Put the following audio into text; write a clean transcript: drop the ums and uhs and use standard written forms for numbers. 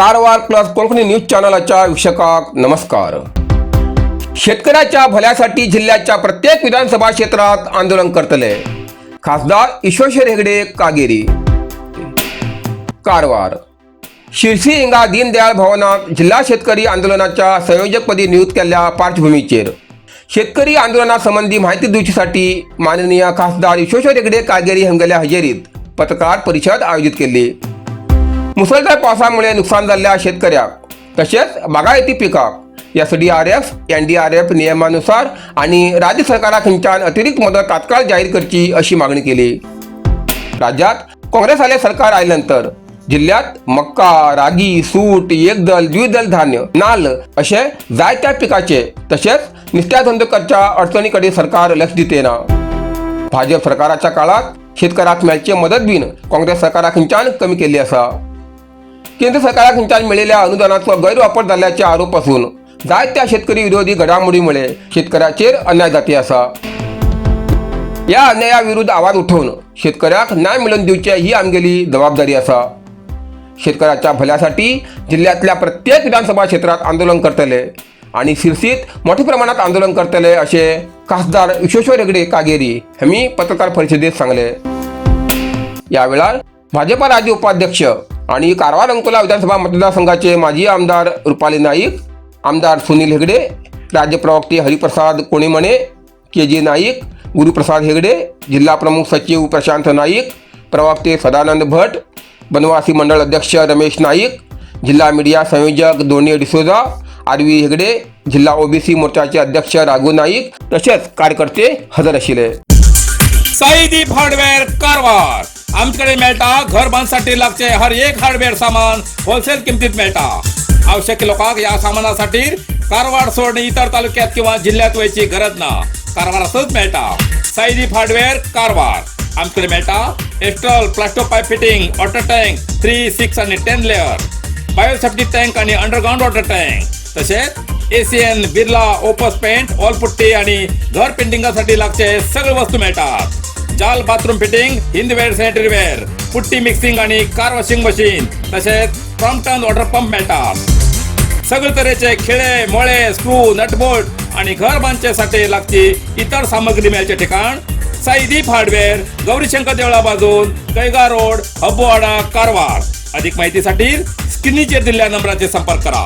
Karwar plus Konkani news चॅनलाच्या वीक्षकांक नमस्कार. शेतकऱ्याच्या भल्यासाठी जिल्ह्याच्या प्रत्येक विधानसभा क्षेत्रात आंदोलन करतले, खासदार ईश्वेश्वर हेगडे कागेरी. कारवार शिरसी हिंगा दीनदयाळ भवनात जिल्हा शेतकरी आंदोलनाच्या संयोजकपदी नियुक्त केल्ल्या पार्श्वभूमीचेर शेतकरी आंदोलना संबंधी माहिती दिवचीसाठी माननीय खासदार विश्वेश्वर हेगडे कागेरी हंगेल्या हजेरीत पत्रकार परिषद आयोजित केली. मुसळधार पावसामुळे नुकसान झालेल्या शेतकऱ्याक तसेच बागायती पिकाक एसडीआरएफ, एनडीआरएफ नियमानुसार आणि राज्य सरकारा खंयच्यान अतिरिक्त मदत तात्काळ जाहीर करची अशी मागणी केली. राज्यात काँग्रेस आले सरकार आल्यानंतर जिल्ह्यात मक्का, रागी, सूट, एकदल, द्विदल धान्य, नाल्ल असे जायत्या पिकाचे तसेच नुस्त्या धंदो करच्या अडचणीकडे सरकार लक्ष दिते ना. भाजप सरकाराच्या काळात शेतकऱ्याक मेळचे मदत बीन काँग्रेस सरकारा खंयच्यान कमी केल्ली आसा. केंद्र सरकारा खंयच्यान मेळिल्ल्या अनुदानाचो गैरवापर जाल्ल्याचे आरोप आसून जायत्या शेतकरी विरोधी घडामोडीमुळे शेतकऱ्याचेर अन्याय जाती आसा. या अन्याया विरुद्ध आवाज उठोवन शेतकऱ्याक न्याय मिळोवन दिवचे ही आमगेली जबाबदारी आसा. शेतकऱ्याच्या भल्यासाठी जिल्ह्यातल्या प्रत्येक विधानसभा क्षेत्रात आंदोलन करतले आणि सिरसीत मोठ्या प्रमाणात आंदोलन करतले, असे खासदार विश्वेश्वर हेगडे कागेरी यांनी पत्रकार परिषदेत सांगले. या वेळार भाजपा राज्य उपाध्यक्ष आणि कारवार अंकोला विधानसभा मतदारसंघाचे माजी आमदार रुपाली नाईक, आमदार सुनील हेगडे, राज्य प्रवक्ते हरिप्रसाद कोणेमणे, के जे नाईक, गुरुप्रसाद हेगडे, जिल्हा प्रमुख सचिव प्रशांत नाईक, प्रवक्ते सदानंद भट, बनवासी मंडळ अध्यक्ष रमेश नाईक, जिल्हा मीडिया संयोजक दोनी डिसोजा, आर व्ही हेगडे, जिल्हा ओबीसी मोर्चाचे अध्यक्ष राघू नाईक तसेच कार्यकर्ते हजर आशिल्ले. साईदीप हार्डवेअर कारवार. आमच्याकडे मेळटा घर बांधसाठी लागचे हर एक हार्डवेअर सामान होलसेल किमतीत मेळटा. आवश्यक लोकांक या सामानासाठी कारवार सोडून इतर तालुक्यात किंवा जिल्ह्यात वयची गरज ना. कारवारातच मेळटा. साईदीप हार्डवेअर कारवार. आमच्याकडे मेळटा Astral Plasto pipe fitting, water tank 3, 6 आणि 10 लेअर, बायोसेफ्टी टँक आणि अंडरग्राऊंड वॉटर टँक, तसेच Asian Birla Opus paint, wall putty आणि घर पेंटिंगासाठी लागचे सगळे वस्तू मिळतात. जाल bathroom fitting, Hindware sanitary ware, putty mixing आणि कार वॉशिंग मशीन, तसेच क्रॉम्प्टन वॉटर पंप मिळतात. सगळे तऱ्हेचे खिळे, मोळे, स्क्रू, नटबोल्ट आणि घर बांधण्यासाठी लागची इतर सामग्री मिळायचे ठिकाण साईदीप हार्डवेअर, गौरीशंकर देवळा बाजून, कैगा रोड, हब्बोवाडा, कारवार. अधिक माहितीसाठी स्क्रीनचे दिलेल्या नंबराचे संपर्क करा.